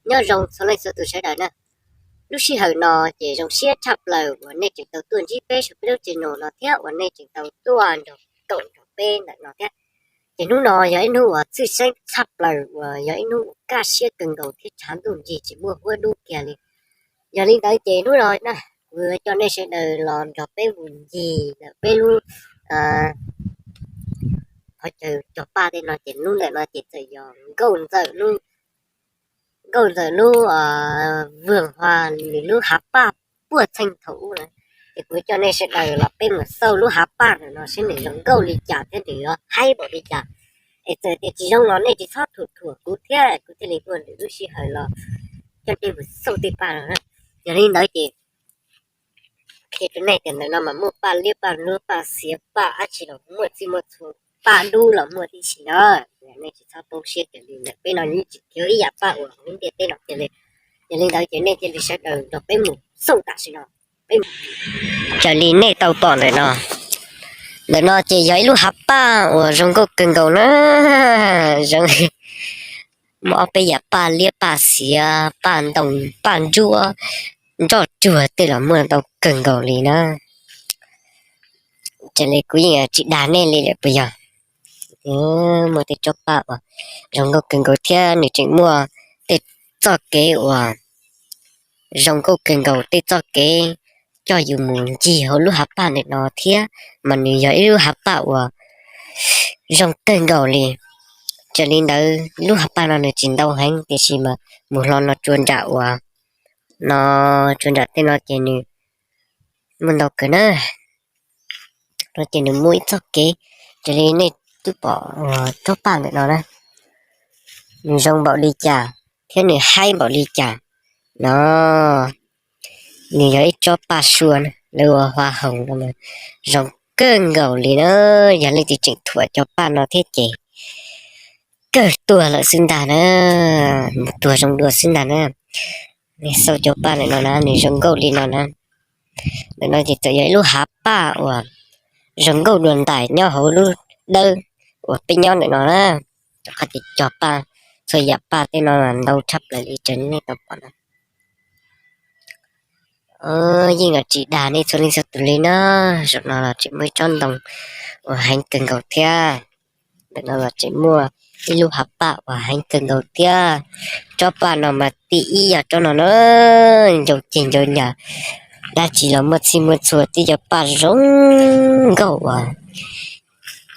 Nyob zoo txhua leej txhua tus sawv daws na. Lub sij hawm no ces zoo siab tshaj plaws uas nej tseem tau tuaj ntsib peb saum peb lub channel no thiab uas nej tseem tau tuaj nrog koom nrog peb ntawm no thiab. Ces hnub no yog ib hnub uas tshwj xeeb tshaj plaws uas yog ib hnub uas kaj siab kawg nkaus thiab tshav ntuj nrig tsis muaj huab dub kiag li. Yog li ntawd ces hnub no na, kuv coj nej sawv daws los nrog peb mus ncig ntawm peb lub qhov chaw cog paj tej no ces lub ntawm no ces txawm yog nkauj ntxawm lub, nkauj ntxawm lub vườn hoa, nws lub hav paj puag txheej thaum ub na. Ces kuv coj nej sawv daws los peb mus xauj lub hav paj ntawm no seb nws zoo nkauj li cas thiab nws yuav haib npaum li cas. Es txawm tias tsis zoo los nej tsis txhob thuam thuam kuv thiab, kuv thiaj li muaj lwm lub sij hawm los coj nej mus xauj tej paj no na. Yog li ntawd ces qhia rau nej tias ntawm no mas muaj paj liab paj nruab paj xiav paj dab tsi los muaj, txij muaj txhua, paj dub los muaj tib si na. Nej tsis txhob poob siab, raws li ntawm peb no yeej tsis khiav ib yam paj uas hauv ntiaj teb no kiag li. Yog li ntawd ces nej cia li sawv daws nrog peb mus xauj tam sim no. Raws li nej tau pom ntawm no, ntawm no ces yog ib lub hav paj uas zoo nkauj kawg nkaus na. Zoo, muaj ob peb yam paj liab paj xiav paj ntoo paj ntsuab nroj tsuag tej los muaj ntau kawg nkaus li na. Raws li kuv yeej tsis dag nej li lawm puas yog? Muaj tej tsob paj uas zoo nkauj kawg nkaus thiab nws tseem muaj tej txoj kev uas zoo nkauj kawg nkaus, tej txoj kev coj yus mus ncig hauv lub hav paj ntawm no thiab, mas nws yog ib lub hav paj uas zoo kawg nkaus li. Raws li ntawd lub hav paj no nws tsis ntau heev tiam sis mas mus hlo no tsua nram uas, no tsua nram tej no ces nws muaj ntau kawg na. No ces nws muaj ib txoj kev, raws li nej twb pom tsob paj ntawm no na, nws zoo npaum li cas thiab nws haib npaum li cas no. Nws yog ib tsob paj sua, lawv ua hoa hồng no, zoo kawg nkaus li na. Yog leej twg tseem thuam cov paj no thiab ces kawg tuag lawm xwb ntag na, mus tuag zoo dua xwb ntag na. Nej xauj cov paj ntawm no na, nws zoo nkauj li no na. Ntawm no ces txawm yog ib lub hav paj uas zoo nkauj dua ntais nyob hauv lub dawb uas peb nyob ntawm no na. Rau qhov tias cog paj, txhua yam paj tej no ntau tshaj plaws li raws li nej tau pom na. Yeej los tsis dag nej txhua leej txhua tus li na, zaum no los tseem muaj ib tsob ntoo uas heev kawg nkaus thiab. Ntawm no los tseem muaj ib lub hav paj uas heev kawg nkaus thiab. Tsob paj no mas tib ib yog tsob no na, ncau ceg ncau nyam dab tsi los muaj txhij muaj txhua, tib cov paj zoo nkauj uas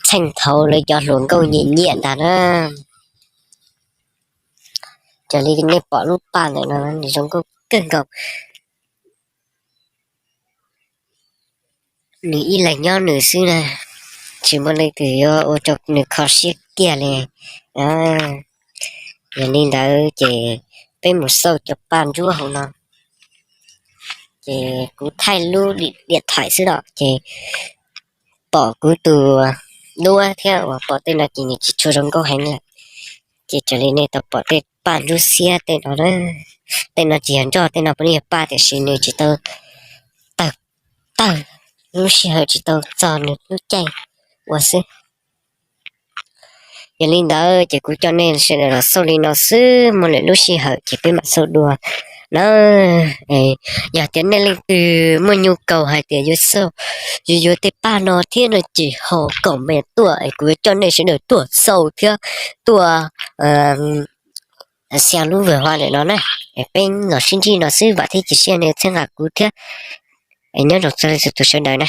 txheej thaud lawv cov hluas nkauj nyiam nyiam ntag na. Raws li nej pom lub paj ntawm no nws zoo nkauj kawg nkaus. Nws ib leeg nyob nws xwb na, tsis muaj leej twg yuav ua rau nws kho siab kiag li. Yog li ntawd ces peb mus xauj cov paj ntsuab hauv no. Ces kuv thaij lub điện thoại xwb los ces pom kuv tus duab thiab uas pom tej no ces nws tsis tshua zoo nkauj heev lawm. Ces raws li nej tau pom tej paj ntsuab xiab tej no, tej no tsis yog nroj, tej no puav leej yog paj tiam sis nws tsis tau tawg, tawg, lub sij hawm tsis tau txog nws lub caij ua xwb. Yog li ntawd ces kuv coj nej sawv daws los xauj li no xwb, muaj lwm lub sij hawm ces peb mam xauj dua na. Yog tias nej leej twg muaj nhu cầu hais tias yuav xauj, yuav yuav tej paj no thiab no ces ho comment tuaj es kuv yuav coj nej sawv daws tuaj xauj thiab tuaj xia lub vườn hoa ntawm no na. Peb los sib ntsib no xwb, vam thiab cia siab nej txhawb nqa kuv thiab. Nyob zoo txog leej txhua tus sawv daws na.